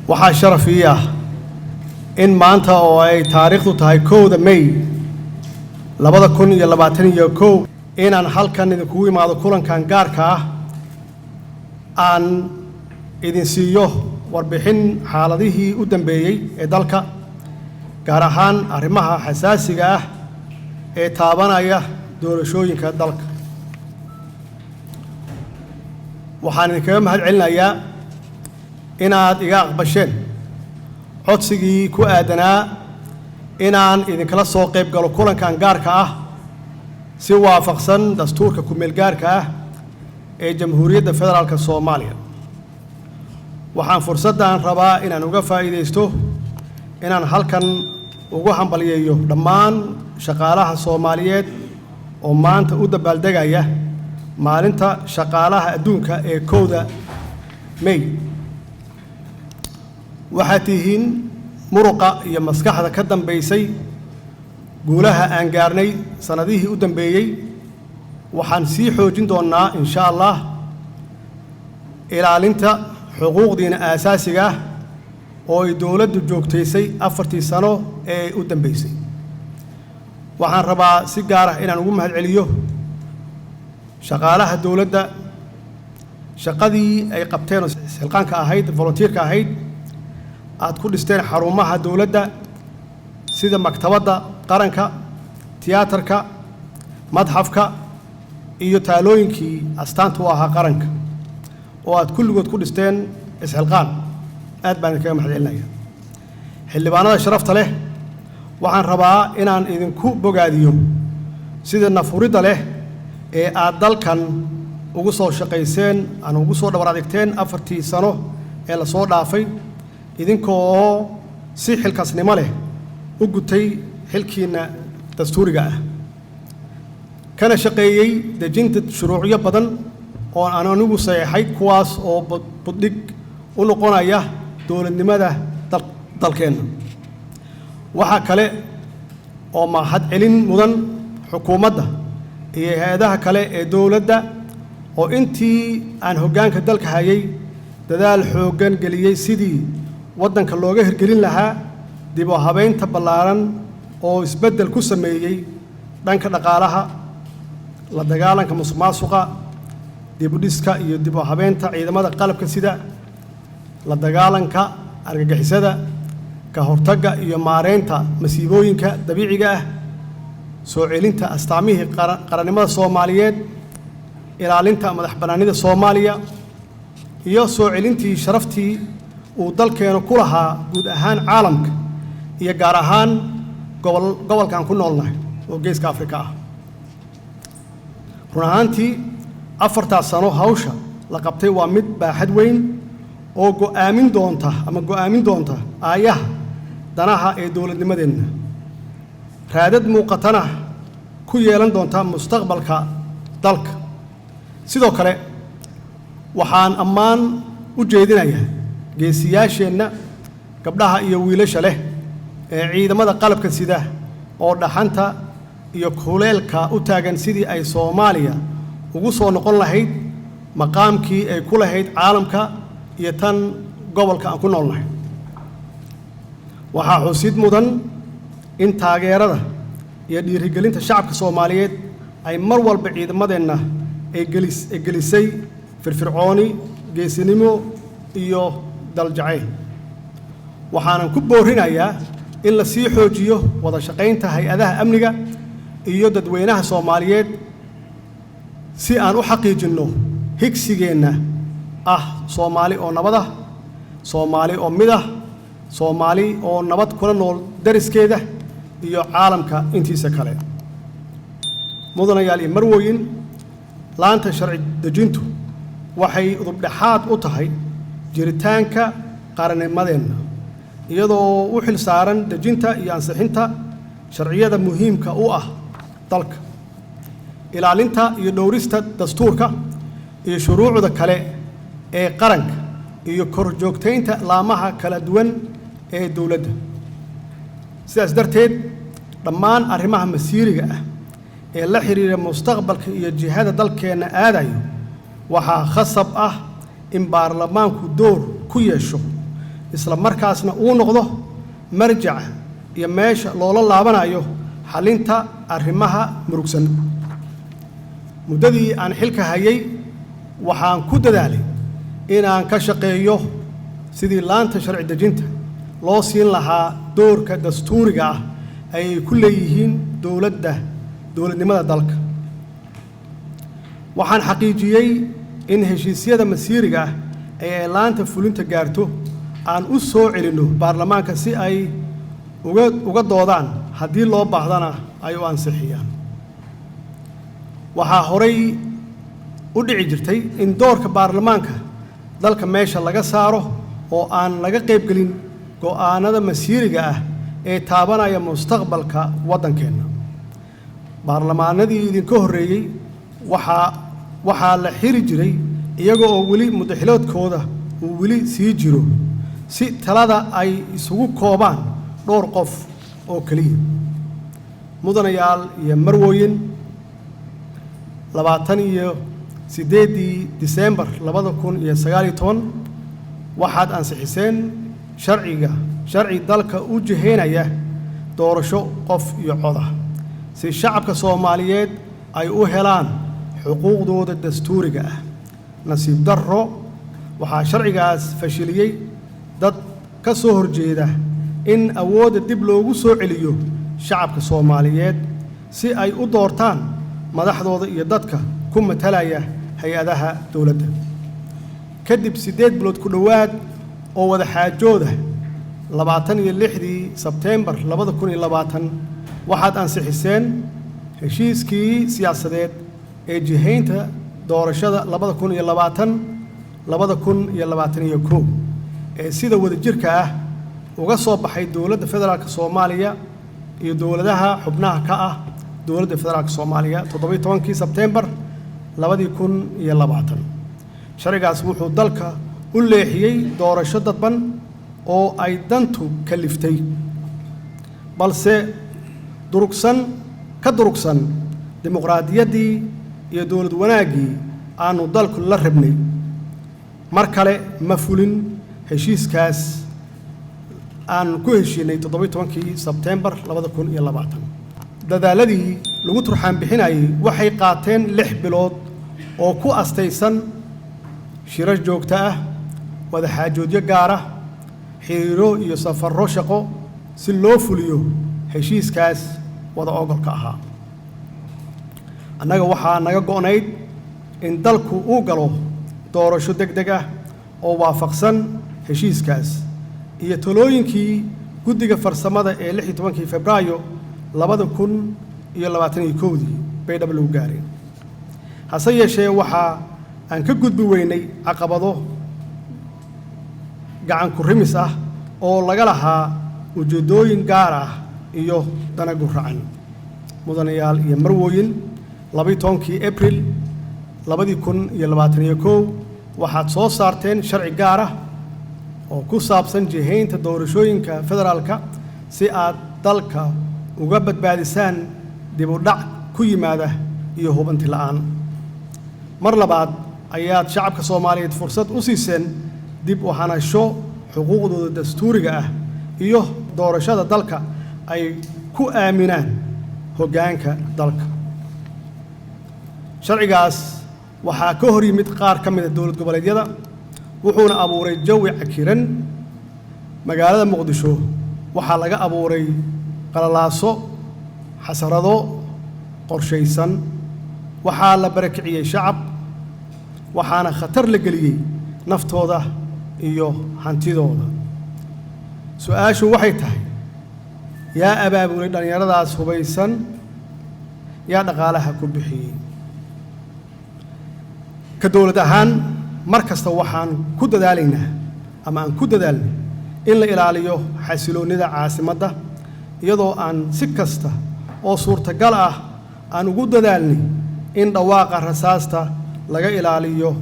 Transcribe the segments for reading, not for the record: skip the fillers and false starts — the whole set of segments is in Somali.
Waxaa sharaf ii ah in maanta oo ay taariikhdu tahay 1-da May 2021 inaan halkan idinkugu imaado kulankan gaarka ah, aan idin siiyo warbixin xaaladihii u dambeeyey ee dalka, gaar ahaan arrimaha xasaasiga ah ee taabanaya doorashooyinka dalka. Waxaan idinkaga mahad celinayaa inaad iga aqbasheen codsigii ku aadanaa inaan idinkala soo qayb galo kulankan gaarka ah si waafaqsan dastuurka ku-meel gaarka ah ee Jamhuuriyadda Federaalka Soomaaliya. Waxaan fursaddan rabaa inaan uga faa'iidaysto inaan halkan ugu hambalyeeyo dhammaan shaqaalaha Soomaaliyeed oo maanta u dabaaldegaya Maalinta Shaqaalaha Adduunka ee 1-da May. Waxaad tihiin muruqa iyo maskaxda ka dambaysay guulaha aan gaarnay sannadihii u dambeeyey. Waxaan sii xoojin doonnaa, insha Allah, ilaalinta xuquuqdiina aasaasiga ah oo ay dowladdu joogtaysay 4-tii sano ee u dambaysay. Waxaan rabaa si gaar ah inaan ugu mahad celiyo shaqaalaha dowladda shaqadii ay qabteen oo silqaanka ahayd, volunteerka ahayd, aad ku dhisteen xarumaha dowladda sida Maktabadda Qaranka, tiyaatarka, madxafka iyo taalooyinkii astaanta u ahaa qaranka oo aad kulligood ku dhisteen isxilqaan. Aad baan idinkaga mahad celinaya. Xildhibaanada sharafta leh, waxaan rabaa inaan idinku bogaadiyo sida nafuridda leh ee aad dalkan ugu soo shaqayseen aan ugu soo dhabar adigteen 4-tii sano ee lasoo dhaafay, idinka oo si xilkasnimo leh u gutay xilkiinna dastuuriga ah, kana shaqeeyey dejinta shuruucyo badan oo aan anigu saxeexay, kuwaas oo buddhig u noqonaya dowladnimada dalkeenna. Waxaa kale oo mahad celin mudan xukuumadda iyo hay-adaha kale ee dowladda oo intii aan hoggaanka dalka hayay dadaal xooggan geliyey sidii waddanka looga hirgelin lahaa dib u habeynta ballaaran oo isbeddel ku sameeyey dhanka dhaqaalaha, la dagaalanka musuqmaasuqa, dib u dhiska iyo dib u habeynta ciidamada qalabka sida, la dagaalanka argagixisada, ka hortagga iyo maareynta masiibooyinka dabiiciga ah, soo celinta astaamihii qarannimada Soomaaliyeed, ilaalinta madax bannaanida Soomaaliya iyo soo celintii sharaftii uu dalkeenu ku lahaa guud ahaan caalamka iyo gaar ahaan gobolkan ku noolnahay oo Geeska Afrika ah. Run ahaantii, 4-taas sano hawsha la qabtay waa mid baaxad weyn oo go'aamin doonta ama go'aamin doonta aayaha danaha ee dowladnimadeenna, raadad muuqatana ku yeelan doonta mustaqbalka dalka. Sidoo kale, waxaan ammaan u jeedinayaa geesiyaasheenna gabdhaha iyo wiilasha leh ee ciidamada qalabka sida oo dhaxanta iyo kuleelka u taagan sidii ay Soomaaliya ugu soo noqon lahayd maqaamkii ay ku lahayd caalamka iyo tan gobolka aan ku noolnahay. Waxaa xusid mudan in taageerada iyo dhiirigelinta shacabka Soomaaliyeed ay mar walba ciidamadeenna ay gelisay firfircooni, geesinimo iyo daljacayl. Waxaanan ku boorinayaa in la sii xoojiyo wada shaqaynta hay-adaha amniga iyo dadweynaha Soomaaliyeed si aan u xaqiijinno higsigeenna ah Soomaali oo nabad ah, Soomaali oo mid ah, Soomaali oo nabad kula nool dariskeeda iyo caalamka intiisa kale. Mudanayaal iyo marwooyin, laanta sharci dejintu waxay udubdhexaad u tahay jiritaanka qarannimadeenna, iyadoo u xil saaran dejinta iyo ansixinta sharciyada muhiimka u ah dalka, ilaalinta iyo dhowrista dastuurka iyo shuruucda kale ee qaranka, iyo kor joogtaynta laamaha kala duwan ee dowladda. Sidaas darteed, dhammaan arrimaha masiiriga ah ee la xiriira mustaqbalka iyo jihada dalkeenna aadayo waxaa khasab ah in baarlamaanku door ku yeesho. Isla markaasna uu noqdo marjaca iyo meesha loola laabanayo xallinta arrimaha murugsan. Muddadii aan xilka hayay, waxaan ku dadaalay inaan ka shaqeeyo sidii laanta sharci dejinta loo siin lahaa doorka dastuuriga ah ay ku leeyihiin dowladda, dowladnimada dalka. Waxaan xaqiijiyey in heshiisyada masiiriga ah ee ay laanta fulinta gaarto aan u soo celinno baarlamaanka si ay uga doodaan, haddii loo baahdana ay u ansixiyaan. Waxaa horay u dhici jirtay in doorka baarlamaanka dalka meesha laga saaro oo aan laga qaybgelin go'aanada masiiriga ah ee taabanaya mustaqbalka waddankeenna. Baarlamaanadii idinka horreeyey waxaa la xiri jiray iyaga oo weli muddaxiloodkooda uu weli sii jiro, si talada ay isugu koobaan dhowr qof oo keliya. Mudanayaal iyo marwooyin, 28-dii Diseembar 2019 waxaad ansixiseen sharciga, sharci dalka u jihaynaya doorasho qof iyo cod ah, si shacabka Soomaaliyeed ay u helaan xuquuqdooda dastuuriga ah. Nasiib darro, waxaa sharcigaas fashiliyey dad ka soo horjeeda in awoodda dib loogu soo celiyo shacabka Soomaaliyeed, si ay u doortaan madaxdooda iyo dadka ku matalaya hay-adaha dowladda. Kadib 8 bilood ku dhowaad oo wada xaajooda, 26-dii Sebteembar 2020 waxaad ansixiseen heshiiskii siyaasadeed ee jihaynta doorashada 2020, 2021 ee sida wadajirka ah uga soo baxay Dowladda Federaalka Soomaaliya iyo dowladaha xubnaha ka ah Dowladda Federaalka Soomaaliya 17-kii Sebteembar 2020. Sharcigaas wuxuu dalka u leexiyey doorasho dadban oo ay dantu kaliftay, balse durugsan, ka durugsan dimuqraadiyaddii iyo dowlad wanaaggii aanu dalku la rabnay. Mar kale ma fulin heshiiskaas aanu ku heshiinay 17-kii Sebteembar 2020. Dadaaladii lagu turxaan bixinayay waxay qaateen 6 bilood oo ku astaysan shirar joogto ah, wada xaajoodyo gaar ah, xiriiro iyo safarro shaqo, si loo fuliyo heshiiskaas wada ogolka ahaa. Annaga waxaa naga go'nayd in dalku uu galo doorasho deg deg ah oo waafaqsan heshiiskaas iyo talooyinkii guddiga farsamada ee 16-kii Febraayo 2021-dii Baydhabo lagu gaareen. Hase yeeshee, waxaa aan ka gudbi weynay caqabado gacan ku rimis ah oo laga lahaa ujeeddooyin gaar ah iyo dana guracan. Mudanayaal iyo marwooyin, 12-kii Abril 2021 waxaad soo saarteen sharci gaar ah oo ku saabsan jihaynta doorashooyinka federaalka, si aad dalka uga badbaadisaan dib u dhac ku yimaada iyo hubanti la'aan. Mar labaad ayaad shacabka Soomaaliyeed fursad u siiseen dib u hanasho xuquuqdooda dastuuriga ah iyo doorashada dalka ay ku aaminaan hoggaanka dalka. Sharcigaas waxaa ka hor yimid qaar ka mida dowlad goboleedyada, wuxuuna abuuray jawi cakiran. Magaalada Muqdisho waxaa laga abuuray qalalaaso, xasarado qorshaysan. Waxaa la barakiciyey shacab, waxaana khatar la geliyey naftooda iyo hantidooda. Su-aashu waxay tahay: yaa abaabulay dhallinyaradaas hubaysan? Yaa dhaqaalaha ku bixiyey? Ka dowlad ahaan, mar kasta waxaan ku dadaalaynaa ama aan ku dadaalnay in la ilaaliyo xasiloonnida caasimadda, iyadoo aan si kasta oo suurtagal ah aan ugu dadaalnay in dhawaaqa rasaasta laga ilaaliyo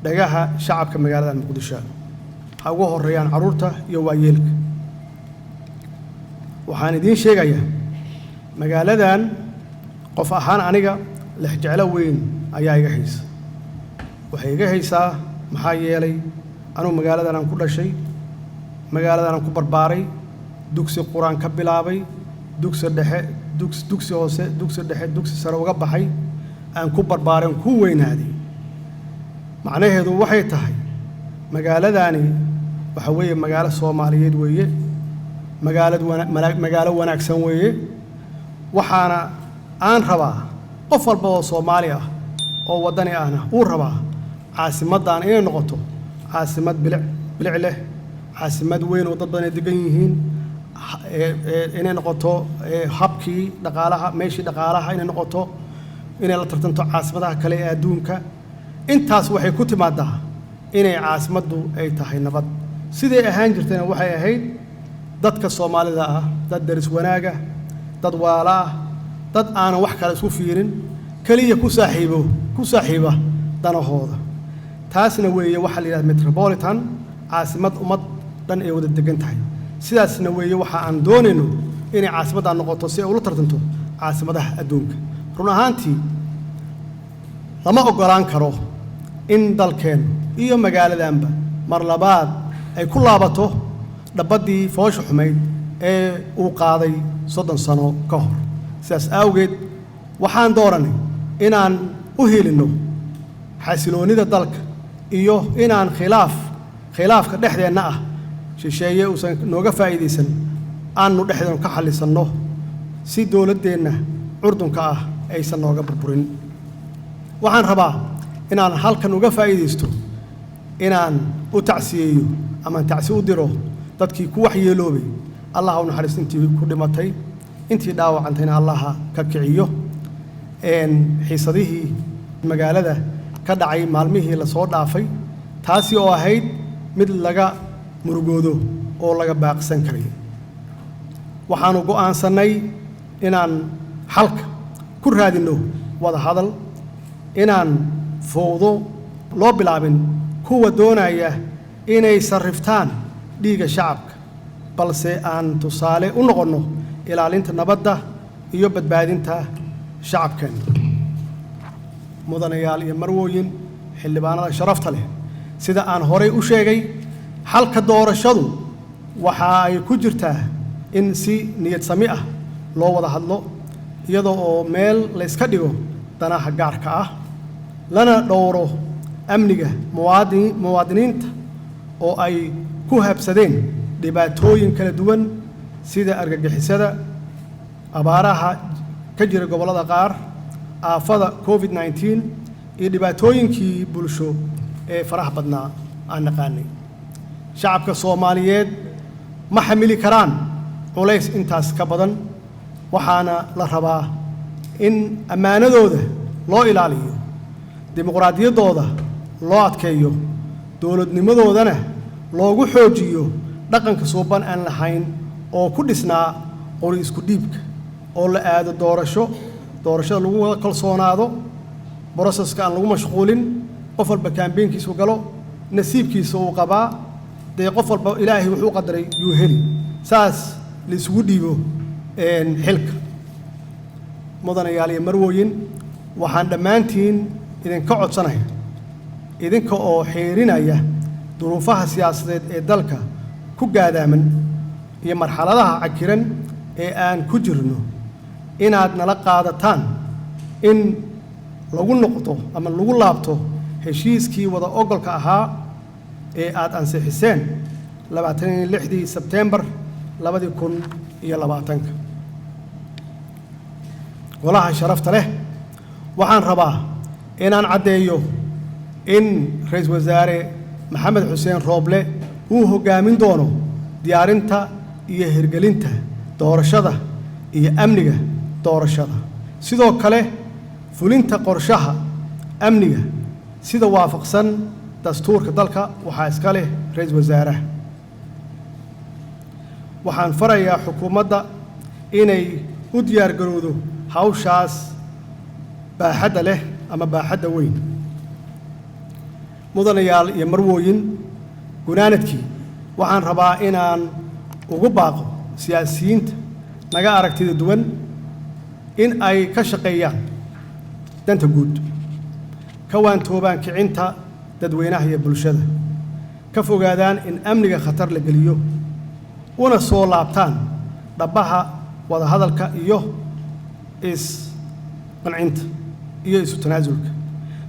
dhagaha shacabka magaalada Muqdisho, ha ugu horreeyaan carruurta iyo waayeelka. Waxaan idiin sheegayaa, magaaladan qof ahaan aniga lexjeclo weyn ayaa iga haysa. Waxay iga haysaa maxaa yeelay anugu magaaladan aan ku dhashay. Magaaladan ku barbaaray, dugsi qur-aan ka bilaabay, dugsi dhexe, dugsi hoose, dugsi dhexe, dugsi sare uga baxay, aan ku barbaaray, aan ku weynaaday. Macnaheedu waxay tahay magaaladani waxa weeye magaalo Soomaaliyeed weeye, magaalo wanaagsan weeye. Waxaana aan rabaa qof walba oo Soomaali ah oo waddani ahna uu rabaa caasimaddan inay noqoto caasimad bilic leh, caasimad weyn oo dad badan ay degan yihiin, inay noqoto habkii dhaqaalaha, meeshii dhaqaalaha inay noqoto, inay la tartanto caasimadaha kale ee adduunka. Intaas waxay ku timaadaa inay caasimaddu ay tahay nabad. Siday ahaan jirtayna waxay ahayd dadka Soomaalida ah dad daris wanaaga, dad walaalo ah, dad aanan wax kale isku fiirin, keliya ku saaxiiba danahooda. Taasna weeye waxaa la yidhahda metropolitan, caasimad ummad dhan ay wada degan tahay. Sidaasna weeye waxa aan doonayno inay caasimaddan noqoto, si ay ula tartanto caasimadaha adduunka. Run ahaantii lama oggolaan karo in dalkeennu iyo magaaladanba mar labaad ay ku laabato dhabaddii foosha xumayd ee uu qaaday 30 sano ka hor. Sidaas awgeed waxaan dooranay inaan u helinno xasiloonnida dalka iyo inaan khilaafka dhexdeenna ah shisheeye uusan nooga faa'iidaysan, aanu dhexdeenu ka xallisanno si dowladdeenna curdunka ah aysan nooga burburin. Waxaan rabaa inaan halkan uga faa'iidaysto inaan u tacsiyeeyo amaan tacsi u diro dadkii ku waxyeeloobay. Allah u naxariisto intii ku dhimatay, intii dhaawacantayna Allaha ka kiciyo. Xiisadihii magaalada ka dhacay maalmihii lasoo dhaafay, taasi oo ahayd mid laga murugoodo oo laga baaqsan karay. Waxaannu go'aansannay inaan xalka ku raadinno wada hadal, inaan fowdo loo bilaabin kuwa doonaya inay sarriftaan dhiigga shacabka, balse aan tusaale u noqonno ilaalinta nabadda iyo badbaadinta shacabkeenna. Mudanayaal iyo marwooyin, xildhibaanada sharafta leh, sida aan horay u sheegay, xalka doorashadu waxa ay ku jirtaa in si niyad sami ah loo wada hadlo, iyadoo oo meel la yska dhigo danaha gaarka ah, lana dhowro amniga muwaadiniinta oo ay ku habsadeen dhibaatooyin kala duwan, sida argagixisada, abaaraha ka jira gobollada qaar, aafada COVID-19 iyo dhibaatooyinkii bulsho ee faraha badnaa aan naqaanay. Shacabka Soomaaliyeed ma xamili karaan culays intaas ka badan, waxaana la rabaa in ammaanadooda loo ilaaliyo, dimuqraadiyaddooda loo adkeeyo, dowladnimadoodana loogu xoojiyo dhaqanka suuban aan lahayn oo ku dhisnaa qori isku dhiibka, oo la aado doorasho, doorashada lagu wada kalsoonaado, process-ka aan lagu mashquulin, qof walba campaign-kiisu galo, nasiibkiisa uu qabaa. Dee qof walba Ilaahay wuxuu qadaray yuu heli, saas la isugu dhiibo xilka. Mudanayaal iyo marwooyin, waxaan dhammaantiin idinka codsanaya, idinka oo xeerinaya duruufaha siyaasadeed ee dalka ku gaadaaman iyo marxaladaha cakiran ee aan ku jirno, inaad nala qaadataan in lagu noqdo ama lagu laabto heshiiskii wada ogolka ahaa ee aad ansixiseen 26-dii Sebteembar 2020-ka. Golaha sharafta leh, waxaan rabaa inaan caddeeyo in Ra-iisul Wasaare Maxamed Xuseen Rooble uu hoggaamin doono diyaarinta iyo hirgelinta doorashada iyo amniga doorashada, sidoo kale fulinta qorshaha amniga sida waafaqsan dastuurka dalka waxaa iska leh ra-iisul wasaaraha. Waxaan farayaa xukuumadda inay u diyaargarowdo hawshaas baaxadda leh ama baaxadda weyn. Mudanayaal iyo marwooyin, gunaanadkii waxaan rabaa inaan ugu baaqo siyaasiyiinta naga aragtida duwan in ay ka shaqeeyaan danta guud, ka waantoobaan kicinta dadweynaha iyo bulshada, ka fogaadaan in amniga khatar la geliyo. Una soo laabtaan dhabbaha wadahadalka iyo is-qancinta iyo isu tanaasulka.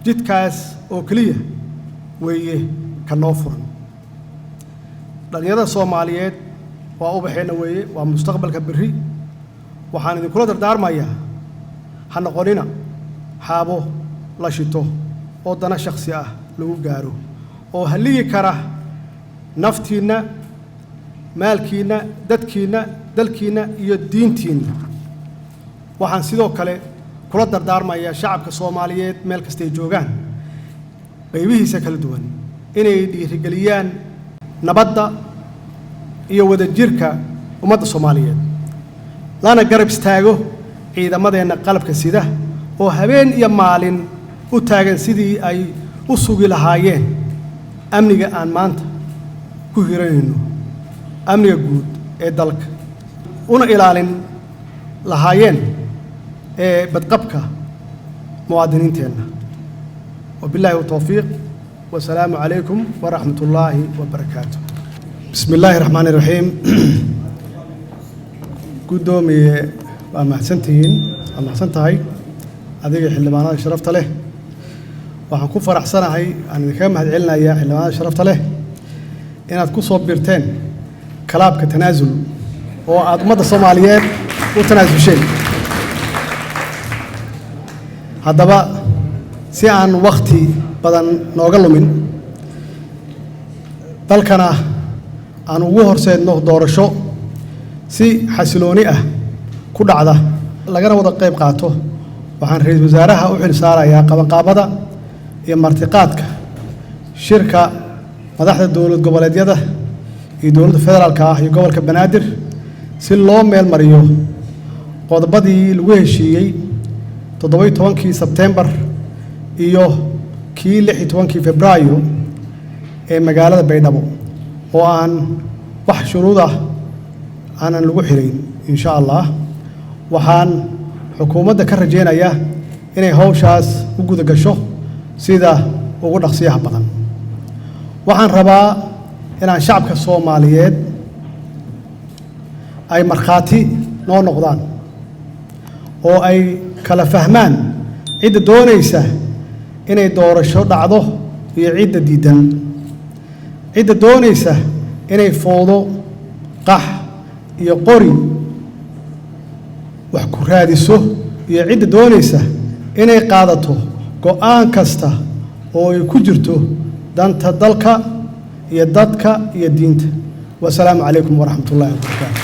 Jidkaas oo keliya weeye ka noo furan. Dhallinyarada Soomaaliyeed waa ubaxeenna weeye, waa mustaqbalka berri. Waxaan idinkula dardaarmayaa: ha noqonina xaabo la shito oo dana shakhsi ah lagu gaaro oo halligi kara naftiinna, maalkiinna, dadkiinna, dalkiinna iyo diintiinna. Waxaan sidoo kale kula dardaarmayaa shacabka Soomaaliyeed meel kastay joogaan, qaybihiisa kala duwan, inay dhiirigeliyaan nabadda iyo wadajirka ummadda Soomaaliyeed, lana garab istaago ciidamadeenna qalabka sida oo habeen iyo maalin u taagan sidii ay u sugi lahaayeen amniga aan maanta ku hiranayno, amniga guud ee dalka, una ilaalin lahaayeen ee badqabka muwaadiniinteenna. Wabilaahi towfiiq, wasalaamu calaykum waraxmat ullaahi wabarakaatu. Bismi illaahi raxmaani raxiim. Guddoomiye, waa mahadsantihiin, waa mahadsan tahay adiga, xildhibaanada sharafta leh. Waxaan ku faraxsanahay, aan idinkaga mahad celinayaa, xildhibaanada sharafta leh, inaad ku soo biirteen club-ka Tanaasul oo aad ummadda Soomaaliyeed u tanaasulsheen. Haddaba, si aan wakhti badan nooga lumin, dalkana aan ugu horseedno doorasho si xasilooni ah ku dhacda, lagana wada qayb qaato, waxaan ra-iisul wasaaraha u xil saarayaa qabanqaabada iyo martiqaadka shirka madaxda dowlad goboleedyada iyo dowladda federaalka ah iyo gobolka Banaadir, si loo meel mariyo qodobadii lagu heshiiyey 17-kii Sebtembar iyo kii 16-kii Febraayo ee magaalada Baydhabo, oo aan wax shuruud ah aanan lagu xirayn, insha Allah. Waxaan xukuumadda ka rajaynayaa inay howshaas u guda gasho sida ugu dhaqsiyaha badan. Waxaan rabaa inaan shacabka Soomaaliyeed ay markhaati noo noqdaan oo ay kala fahmaan cidda doonaysa inay doorasho dhacdo iyo cidda diidan, cidda doonaysa inay fowdo, qax iyo qori wax ku raadiso iyo cidda doonaysa inay qaadato go'aan kasta oo ay ku jirto danta dalka iyo dadka iyo diinta. Wasalaamu calaykum waraxmat ullahi wabarakaatu.